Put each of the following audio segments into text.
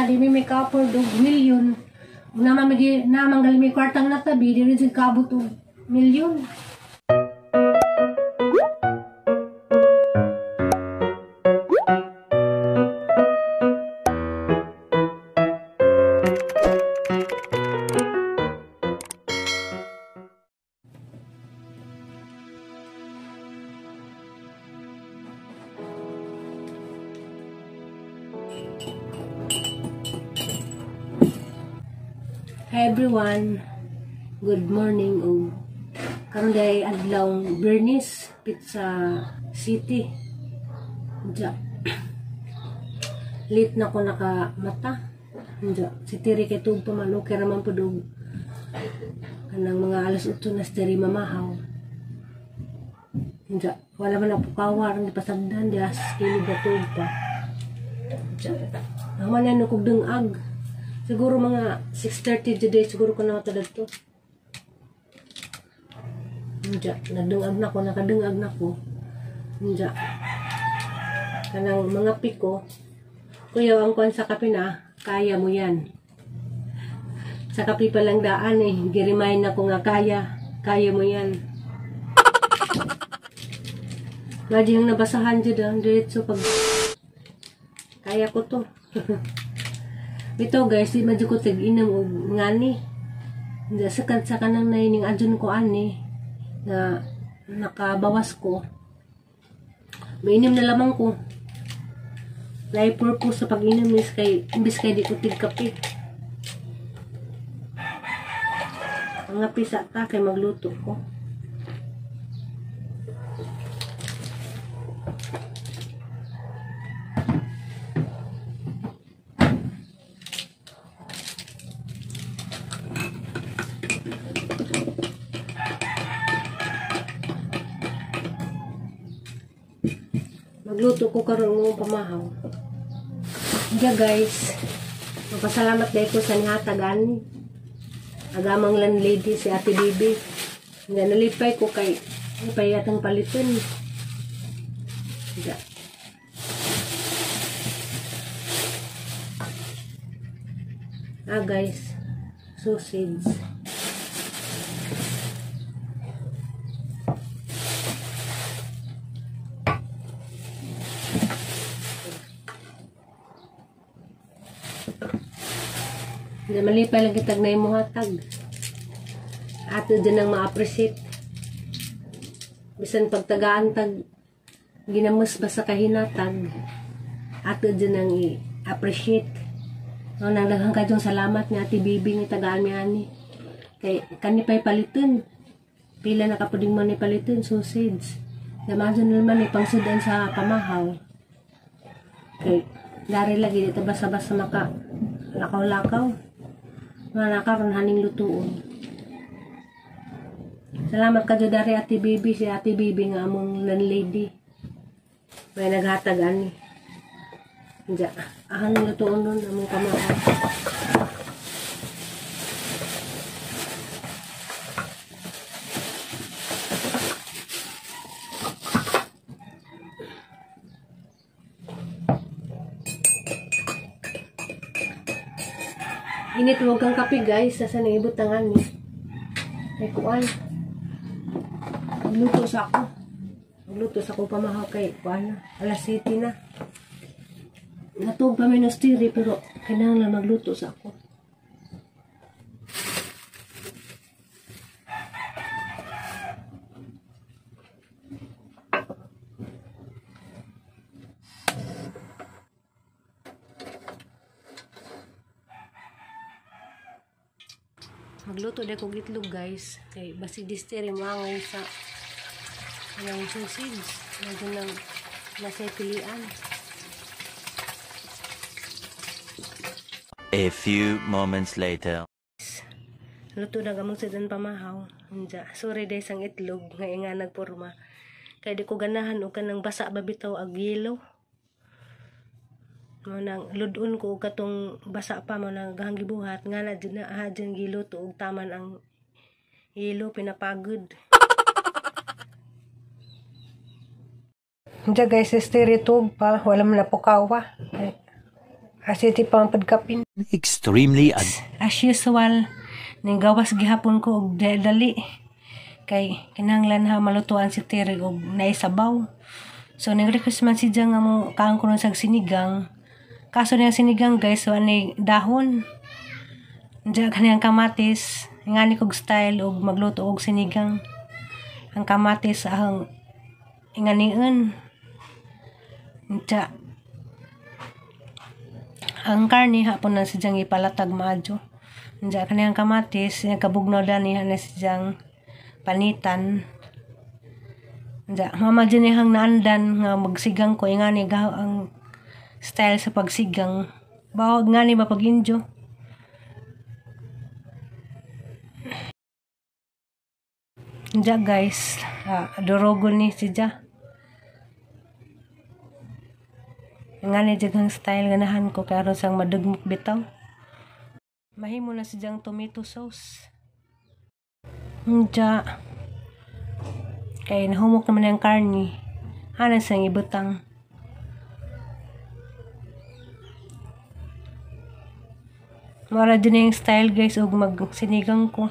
na di mi may ka-afford og milyon. Una man na man gali may kwartang natabi, di rin kaabot og milyon. Hi everyone. Good morning og karon day adlaw Bernice Pizza City. Diya. Late na ko nakamata. Diya. Si Terry kay tuog pa man, okay ra man pud og kanang mga alas 8 na si Terry mamahaw. Diya. Wala man na pukawar ni pasagdan diya kilid na tuog pa. Diya. Naman na kog dungag. Siguro mga 6:30 today, siguro ko na matadad to. Diya, nagdungag na ko, nakadungag na ko. Diya. Kanang mga piko. Kuya, ang kuan sa kape na, kaya mo yan. Sa kape pa lang daan eh, giremind na ko nga kaya, kaya mo yan. Lagi yung nabasahan dyan, diretso pag kaya ko to. Ito guys, di madyo ko tag-inam og ngani. Hindi, sakad sa kanang naining adyon ko ani na nakabawas ko. Mainim na lamang ko. Naay purpose sa pag-inom is kay imbis kay di ko tig-kape. Ang pisa ta kay magluto ko. Magluto ko karon ng pamahaw. Diya guys, magpasalamat dahil ko sa nihatag ani. Agamang landlady si Ate Bibi. Nga nalipay ko kay payatang paliton. Diya. Ah guys, sausage. Malipay lang kitag na imuhatag. Ato din ang ma-appreciate. Bisan pagtagaan tag ginamos ba sa kahinatag, ato din ang i-appreciate. No, nagdaghang kadyong salamat nga Ate Bibi nga tagaan mi ani. Kay kani pay paliton. Pila na kapuding man ni paliton sausage. Damason naman ni pangsudan sa pamahaw. Kay dari lagi dito basa-basa maka lakaw-lakaw. Nga nakaroon haning lutuon. Salamat kadyo dari Ate Bibi, si Ate Bibi nga among landlady. May naghatag ani. Diya, ahan lutuon nun among pamahaw. Init wag kang kape guys, sa nang ibutangan ni. Ay kuan. Magluto sa ako. Magluto sa ako pamahaw kay kuan na. Alas 7 na. Natuog pa minus 3 pero kailangan lang magluto sa ako. Magluto na kog itlog guys. Kay basig disteri moangay sa kanang sausage. Medyo nang nasa pilian. A few moments later. Luto na gamong sidan pamahaw. Unja, sorry day sang itlog nga nga nagporma. Kay di ko ganahan og kanang basa ba bitaw ag yelo. Mo nang ludon ko og katong basa pa mo nang gahang gibuhat nga na jud na aha jud giluto og taman ang yelo pinapagod. Unja guys, stereo tug pa wala man na pukawa. Kasi ti pang pagkapin. Extremely As usual, ning gawas gihapon ko og dali. Kay kinahanglan ha malutuan si Terry og naisabaw. So ning request man si nga mo kaon ko sa sinigang. Kaso niya sinigang guys, so ani dahon. Diya kaniyang kamatis, ngani kog style og magluto og sinigang. Ang kamatis ang inganiun. Diya ang karne hapon na sidyang ipalatag maadyo. Diya kaniyang kamatis, kabugnaw dani na sidyang panitan. Diya mama dyan niyang naandan nga magsigang ko ingani ang style sa pagsigang. Bawag ngani ba pag-injo. Diya guys, dorogon ni siya. Ngani dyan ang style ganahan ko karon sang madugmok bitaw. Mahimo na sidyang tomato sauce. Diya kay nahumok naman ang karne. Hanan siyang ibutang. Mara din yung style guys og magsinigang ko.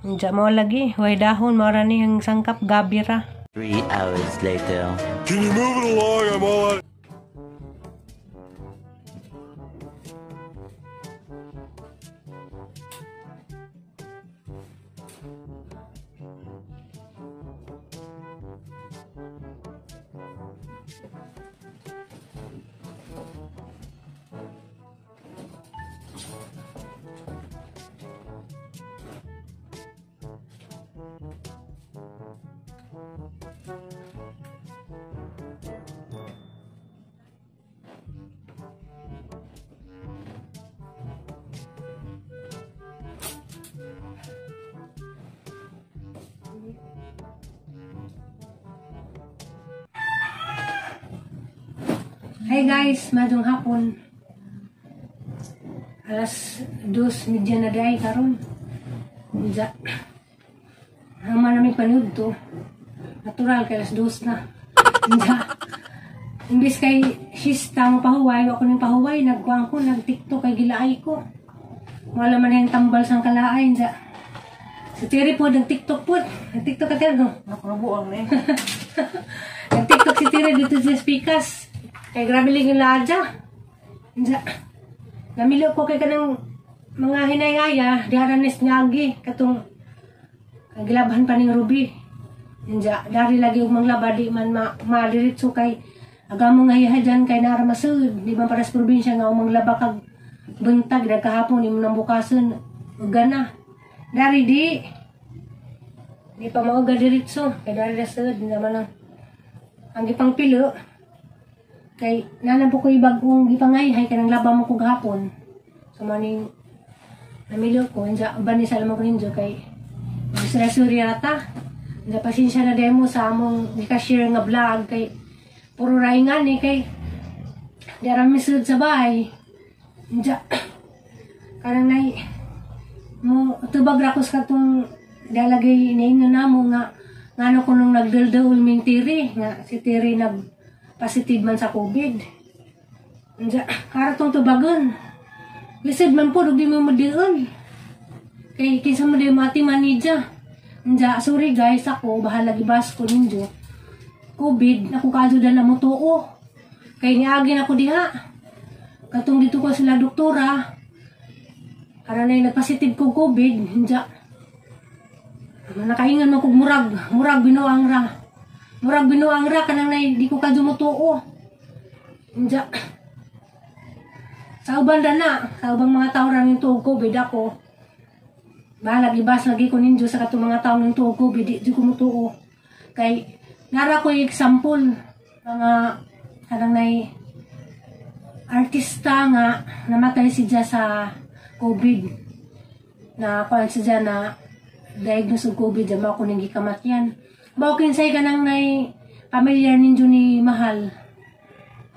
Diya mo lagi, way dahon mara ni ang sangkap gabi ra. 3 hours later. Can you move it along? I'm all out. Hey guys, madung hapon. 2:30 na day karon. Unja. Ang manamig panood to. Natural kay 2:00 na. Unja. Imbis kay sista mo pahuway, ako ning pahuway, nagkuang ko, nag-TikTok kay gilaay ko. Wala man yung tambal sang kalaay unja. Si Terry po nag-TikTok po. Nag-TikTok ka Terry, no? Nakarabuang eh. Nag-TikTok si Terry dito sa Pikas. Kay grabe lang yung laja. Unja. Namili ko kay kanang mga hinayaya, diharanis niyagi, katong gilabhan pa ning Ruby. Unja, dari lagi og manglaba, di man madiritso kay agamo nga hihajan kay nara masud, di man para sa probinsya nga manglaba kag buntag nagkahapon imo nang bukason uga na. Dari di pa mauga diritso kay dari rasud naman ang gipangpilo. Kay nanan po ko ibagong gipangayhay kanang laba mo ko gahapon. So maning namilo ko unja uban ni sa lamang ko ninyo kay sura rata. Unja pasensya na demo sa among gika-share nga vlog kay puro ray nga ni kay dara misud sa bahay. Unja kanang nay mo tubag ra ko sa katong dalagay iniingon namo nga ngano ko nung nagduldaul ming Tiri nga si Tiri nag positive man sa COVID. Unja, karatong tubagon. Lisod man po, di mo madiun. Kay kinsa mo di mati manidya. Unja, sorry guys, ako, bahala gibas ko ninyo. COVID, ako kadyo na mo tuo. Kay niagin ako diha. Katong dito ko sila doktora. Karon na nagpositive ko COVID. Unja, nakaingan mo kog murag. Murag binuang ra. Murag binuang ra kanang nay di ko kadyo motuo. Unja. Sa uban ra na, sa ubang mga tao ra ning tuog COVID ako. Bahalag ibas lagi ko ninyo sa katong mga tao ning tuog COVID di ko motuo. Kay nara ko example mga kanang nay artista nga namatay siya sa COVID. Na kuan siya na diagnose og COVID di mao ko ning gikamatyan. Bao kinsay kanang nay pamilyar ninyo ni Mahal.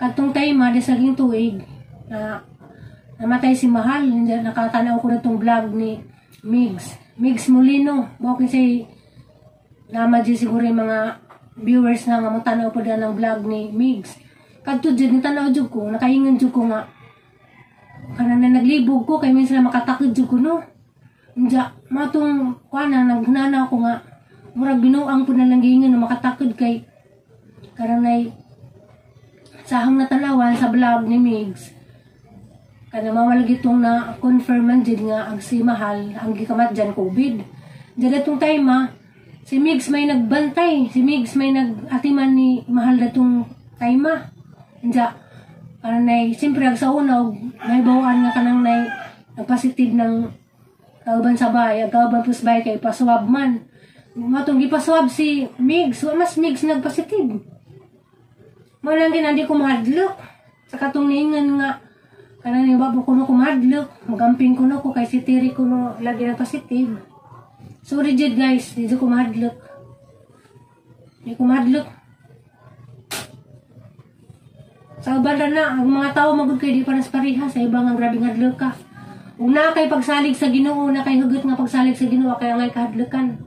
Kadtong time di sa ging tuig na namatay si Mahal, nakatanaw ko na tong vlog ni Migs. Migs Molino. Bao kinsay nama di siguro yung mga viewers na nga motanaw po ng vlog ni Migs. Kadto jud nitanaw jud ko, nakaingon jud ko nga Naglibog ko kay minsan makatakod jud ko, no. Unja matong kuan na nagnana ko nga murag binuang pud na lang giingon na makatakod kay karanay sahang natanawan sa vlog ni Migs kana mawal gitong na confirm man jud nga ang si Mahal ang gikamat dyan COVID. Diyan atong time si Migs may nagbantay, si Migs may nag-atiman ni Mahal datong time ah. Unja kanang siyempre ag sa una og nahibawaan nga kanang nay nagpositive ng kauban sa bahay, ag kauban pus bahay kay paswab man. Matong gipaswab si Migs, wa mas Migs nagpositive. Mao lang gin ko mahadlok. Sa katong niingon nga kanang iba ko no kumadlok, magamping ko no ko kay si Terry ko no lagi na positive. Sorry jud guys, di ko mahadlok. Di ko mahadlok. Sa uban na ang mga tao magud kay di pa nas pareha sa iba nga grabe hadlok ka. Ug naa kay pagsalig sa Ginoo, na kay hugot nga pagsalig sa Ginoo kaya ngay kahadlokan.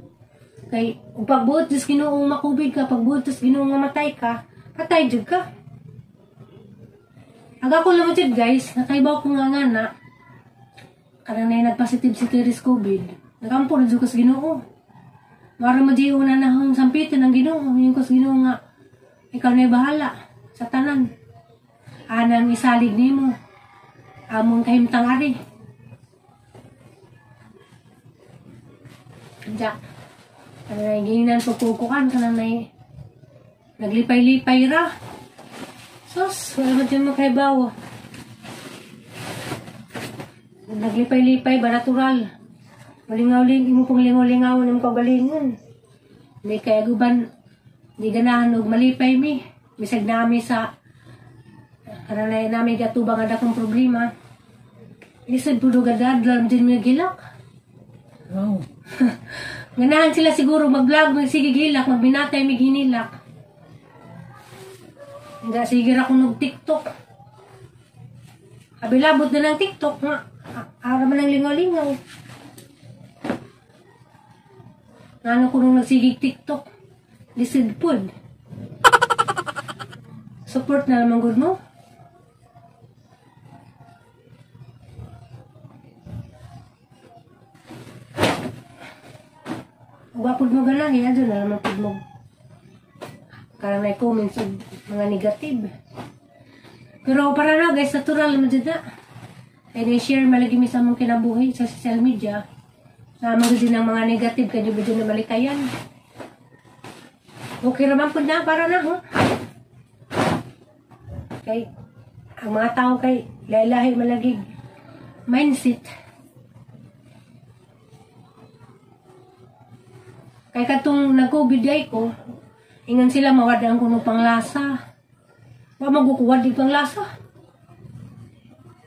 Kay ug pagbuot sa Ginoo makubig ka, pagbuot sa Ginoo nga matay ka, patay jud ka. Aga ko lang jud guys, nakaibaw ko nga nga na kanang nay nagpositive si Teres COVID. Nagampo na jud ko sa Ginoo. Mara mo di una na hong sampitin ang Ginoo, yung ko sa Ginoo nga ikaw na bahala sa tanan. Anang isalig nimo among kahimtang ari. Jack, kanang ginan pagkukukan kanang nay naglipay-lipay ra. Sus, wala man dyan makaibaw. Naglipay-lipay ba natural. Malingaw-ling, imo pong lingaw-lingaw imo kagalingon. May kaya guban di ganahan og malipay mi. Bisag nami sa kanang nami gatubang nga dakong problema. Lisod pud og adlaw din mi gilak. Wow. Ganahan sila siguro mag-vlog, magsige gilak, magbinatay mig hinilak. Nga sige ra ko nog TikTok. Abilabot na ng TikTok nga. Ara man ang lingaw-lingaw. Ngano ko nung nagsigig TikTok. Lisod pud. Support na naman gud mo. Wa pud mo ganahi, adyo na naman pud mo. Karang may comments og mga negative. Pero para na guys, natural naman dyan na. Kaya share malagi mi sa among kinabuhi sa social media. Na mga din ang mga negative kaya di ba dyan na malikayan. Okay raman pud na, para na ho. Kay ang mga tao kay lahi-lahi malagi mindset. Kay katong nag-COVID ay ko, ingan sila mawad ang kuno panglasa. Wa magukuwad di panglasa.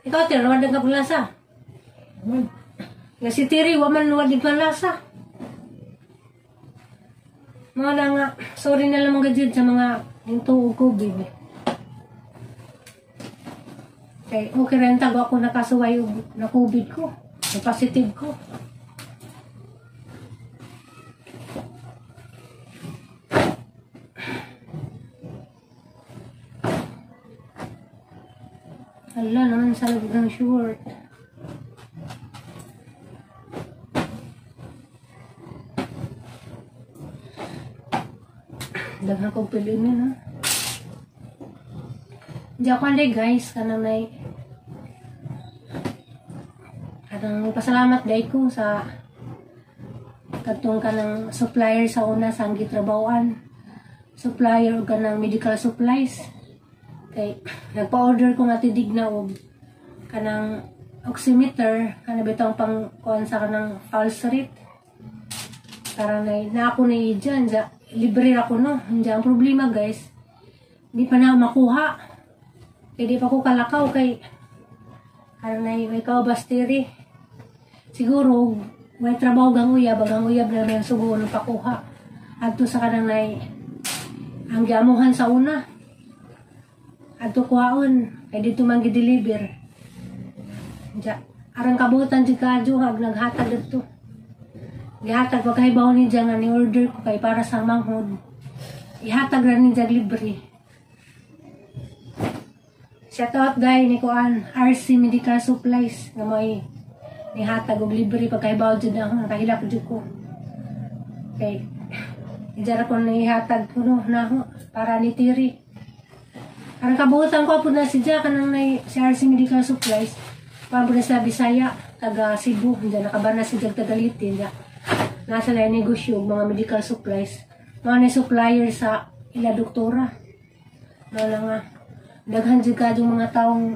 Ikaw tira nawad ang panglasa. Nga si Terry wa man nawad di panglasa. Mga na nga, sorry na lang mga jud sa mga into COVID. Kay okay ra tago ako nakasuway og na COVID ko, na positive ko. Ala naman sa loob ng short. Daghan kong piliin yun, ha? Hindi ako anday, guys. Kanang nay... Kanang pasalamat day ko sa katong kanang supplier sa una sa ang gitrabahoan. Supplier o kanang medical supplies. Kay nagpa-order ko nga tidig na og kanang oximeter, kana bitong pang kuan sa kanang pulse rate. Para na ako na dyan, libre ako no. Hindi ang problema guys, di pa na makuha. Kay di pa ko kalakaw kay kanang ikaw bastiri. Siguro may trabaho gang uyab, ang uyab na may sugo ng pakuha. Adto sa kanang nay ang giamuhan sa una. Adto kuhaon kay dito man gi-deliver. Ja, arang kabutan jud kadyo ag naghatag didto. Gihatag pagkahibaw ni nga ni order ko kay para sa manghod. Ihatag ra ni libre. Shout out guys ni kuan RC Medical Supplies nga may nihatag og libre pagkahibaw jud na nakahilak jud ko. Kay ijara ko nihatag kuno na para ni Tiri. Ang kabutan ko po na si Jack kanang nay si RC Medical Supplies para po na sa Bisaya, taga Cebu, diyan nakabana si Jag Tagalitin, diyan. Nasa na negosyo mga medical supplies. Mga ni supplier sa ila doktora. Mao na nga daghan jud kadtong mga taong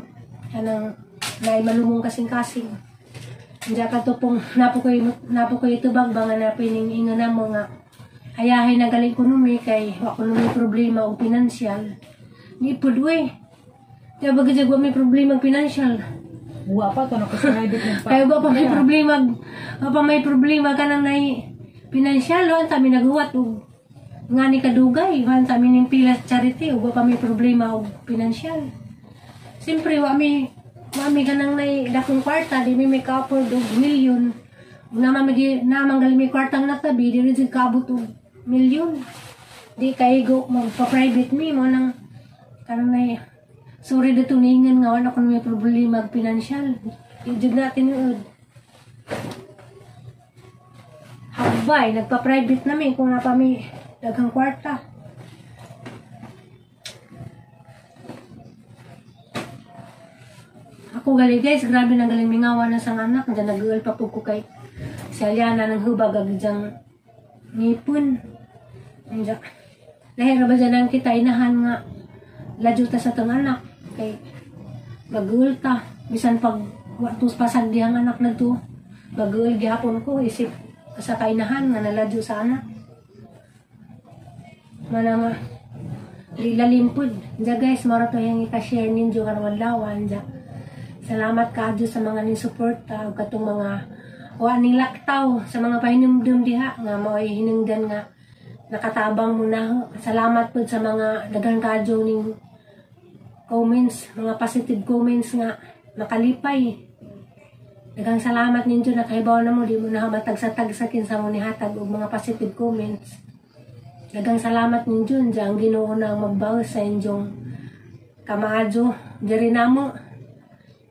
kanang naay malumong kasing-kasing. Diyan ka to pong napo koy tubag ba nga napoy ning ingon na mo nga ayahay na galing kuno mi kay wa kuno may problema og pinansyal. Ni pud we. Di ba gid wa may problema og pinansyal. Wa pa to nakaprivate na pa. Kaya wa pa may problema, wa pa may problema kanang nay pinansyal, wa ta mi naghuwat og nga ni kadugay, wa ta mi ning pila sa charity ug wa pa may problema og pinansyal. Siyempre wa mi kanang nay dakong kwarta, di mi may ka-afford og milyon. Naman gali may kwartang natabi, di rin jud kaabot og milyon. Di kaigo magpa-private mi mo nang kanang nay sorry dito ningan nga wala kon may problema og pinansyal. Di jud na tinuod. Habay, nagpa-private na mi kung napa mi daghang kwarta. Ako gali guys, grabe na galing mingawa na sang anak. Diyan nag-uul pa po ko kay si Aliana ng hubag ag diyang ngipon. Diyan. Lahira ba dyan ang kita inahan nga ladyo ta sa tong anak kay mag-uul ta. Bisan pag watos pasag dihang anak na to, mag-uul gihapon ko isip sa kainahan nga naladyo sa anak. Mana nga lilalimpod. Diyan guys, mara to yung ika-share ninyo karong adlaw. Diyan. Salamat kaadyo sa mga ning suporta ug katong mga wa ning laktaw sa mga pahinumdum diha nga mao'y hinungdan nga nakatabang mo na. Salamat pud sa mga daghan kaadyo ning comments, mga positive comments nga makalipay. Daghang salamat ninyo, nakahibaw na mo, di mo na matagsa-tagsa kinsa mo nihatag og mga positive comments. Daghang salamat ninyo, diyan ang Ginoo na ang magbawas sa inyong kamaadyo diri namo.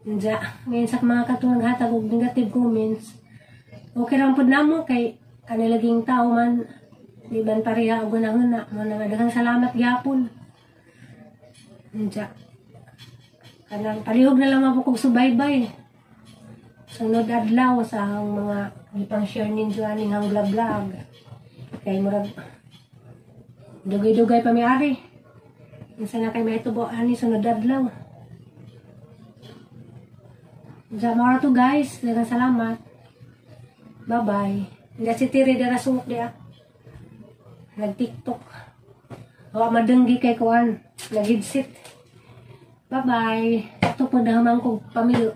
Diyan, ngayon sa mga katong naghatag og negative comments, okay ra pud namo kay kanilaging tao man, di ban pareha og gunahuna. Mo na nga daghang salamat gyapon. Diyan. Kanang palihog na lang ako kog subaybay. Sunod adlaw sa ang mga gipang share ninyo aning ang vlog-vlog. Kay murag dugay-dugay pa mi ari. Unsa na kay mahitabo ani sunod adlaw. Diyan mao to guys, daghang salamat. Bye-bye. Hindi si Tiri dara sungok dia. Nag-TikTok. Wa madenggi kay kuan, nag-headset. Bye-bye. Ito po naman kong pamilyo.